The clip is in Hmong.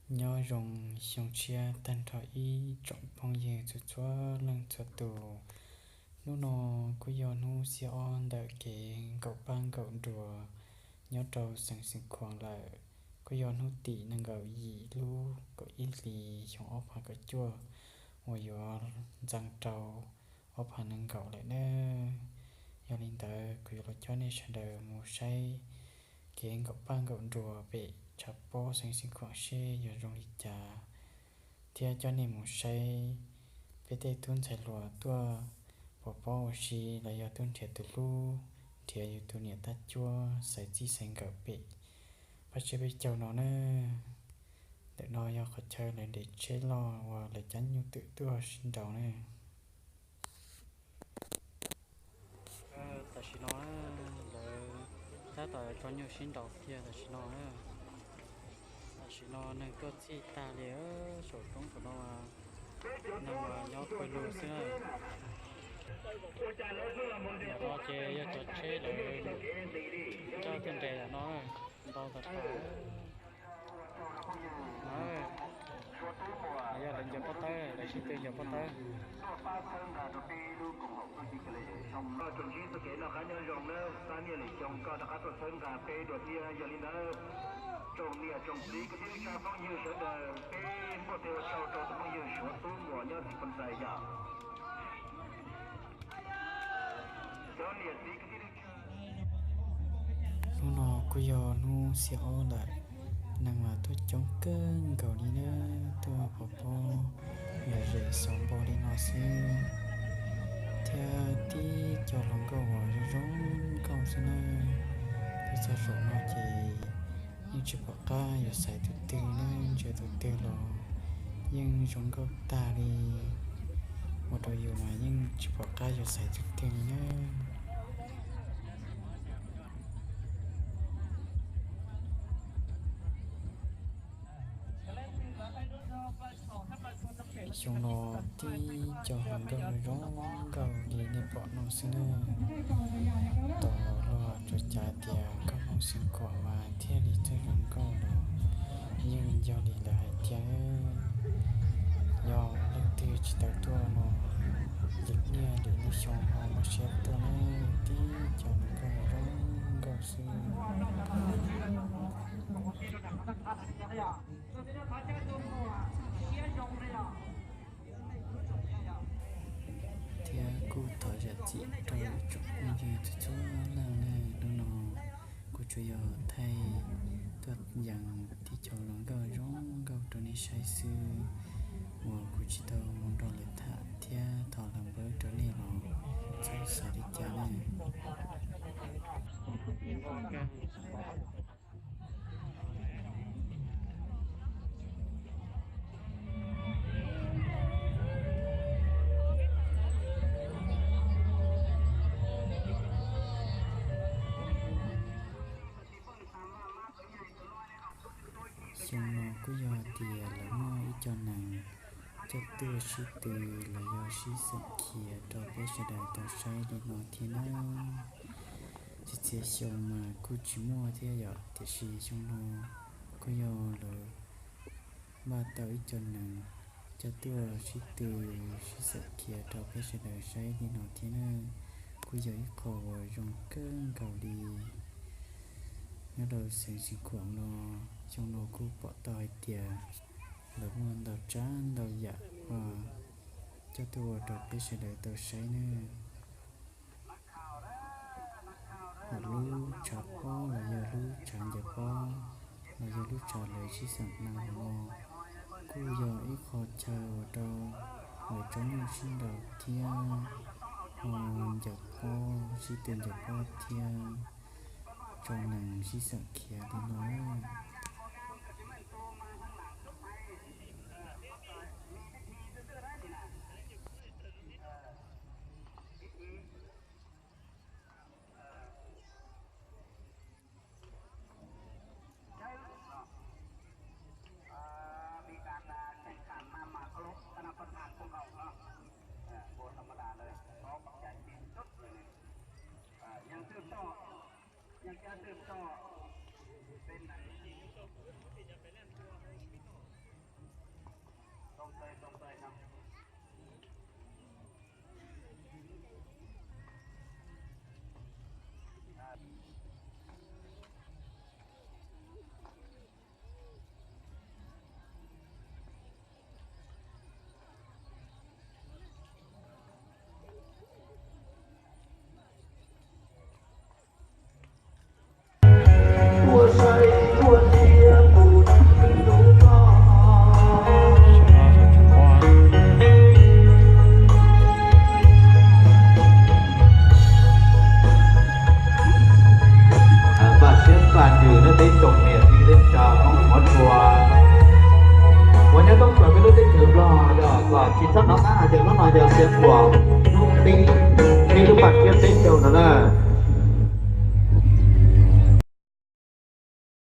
Nyob zoo xyoo tshiab tag nrho ib tsoom phooj ywg txhua txhua leej txhua tus. Hnub no kuj yog hnub xiab ob ntawm kev nkaum paj nkaum nruas nyob rau xeev Xeev Khuam lawm. Kuj yog hnub tim nees nkaum yim lub kaum ib hlis xyoo ob phav kaum cuaj uas yuav ntxeev rau ob phav nees nkaum lawm nawb. Yog li ntawd kuv yuav los coj nej sawv daws mus saib kev nkaum paj nkaum nruas pem tshav pob xeev Xeev Khuam seb yog zoo li cas, thiab coj nej mus saib peb tej tub ntxhais hluas tuaj pov pob ua si los yog tuaj nrhiav tus hlub, nrhiav yus tus niam tab cuab xaiv txij xaiv nkawm pem pab tsiab peb caug no na. Ntawm no yog qhov chaw lawv nres tsheb loj uas lawv cab nyuj twm tuaj sib nraus na. Tam sim no lawv tab tom tso nyuj sib nraus kiag tam sim no. Tam sim no neeg tuaj txhij tag li, saum roob saum no neeg nyob pawg lug xwb na. Ntawm no ces yog cov tsheb lawv coj tuaj nres ntawm no ntau tas tas. Yog lawv ncaws pob tawb, lawv sib tw ncaws pob tawb. Tsoom niam tsoom txiv kwv tij neej tsa phooj ywg sawv daws, peb npuaj teg ua tsaug rau tus phooj ywg Suav Tub Muas nyob txij Phoo Xais yom. Cov niam txiv kwv tij neej tsa, hnub no kuj yog hnub xiab ob lawm, neeg mas tuaj coob kawg nkaus li na, tuaj pov pob lom zem xov npo li no xwb, thiab tib co hluas nkauj uas zoo zoo nkauj xwb na. Tuaj txog saum no ces yeej tsis pom qab yuav xaiv tus twg na, ntsia tus twg los yeej zoo nkauj tag li, ua rau yus mas yeej tsis pom qab yuav xaiv tus twg li na. Xyoo no tib co hluas nkauj zoo nkauj li nej pom no xwb na. Tos los tsuas cav tias nkauj Hmoob Xeev Khuam mas thiaj li txawj zoo nkauj los yeej yog li lawv hais tiag. Yog leej twg tsis tau tuaj no, lwm niaj lwm lub xyoo ho muaj siab tuaj na, tib co hluas nkauj zoo nkauj xwb. Thiab kuj thov zam txim rau tsoom phooj ywg txhua txhua leej na, hnub no kuv tsuas yog thaij tuaj yees tib co hluas nkauj zoo nkauj rau nej saib xwb, uas kuv tsis tau mus nrog lawv tham thiab thov lawv npawb rau nej los txhob xav li cas na. Xyoo no kuj yog hais tias lawv muaj ib co nees coj tuaj sib tw los yog sib xeem khiav rau peb sawv daws tau saib li no thiab na. Txhia txhia xyoo mas kuj tsis muaj thiab yom, tiam sis xyoo no kuj yog lawv npaj tau ib co nees coj tuaj sib tw sib xeem khiav rau peb sawv daws saib li no thiab na. Kuj yog ib qho uas zoo kawg nkaus li. Nyob rau xeev Xeev Khuam no, xyoo no kuj pom tau hais tias lawv muaj ntau tsav ntau yam uas coj tuaj ua rau peb sawv daws tau saib na. Hom lub tshav pob los yog lub tshav ncaws pob los yog lub tshav lawv sib xeem nees no kuj yog ib qho chaw ua rau lawv tso nyuj sib nraus thiab ho ncaws pob, sib tw ncaws pob thiab tso nees sib xeem khiav li no. Ua, peb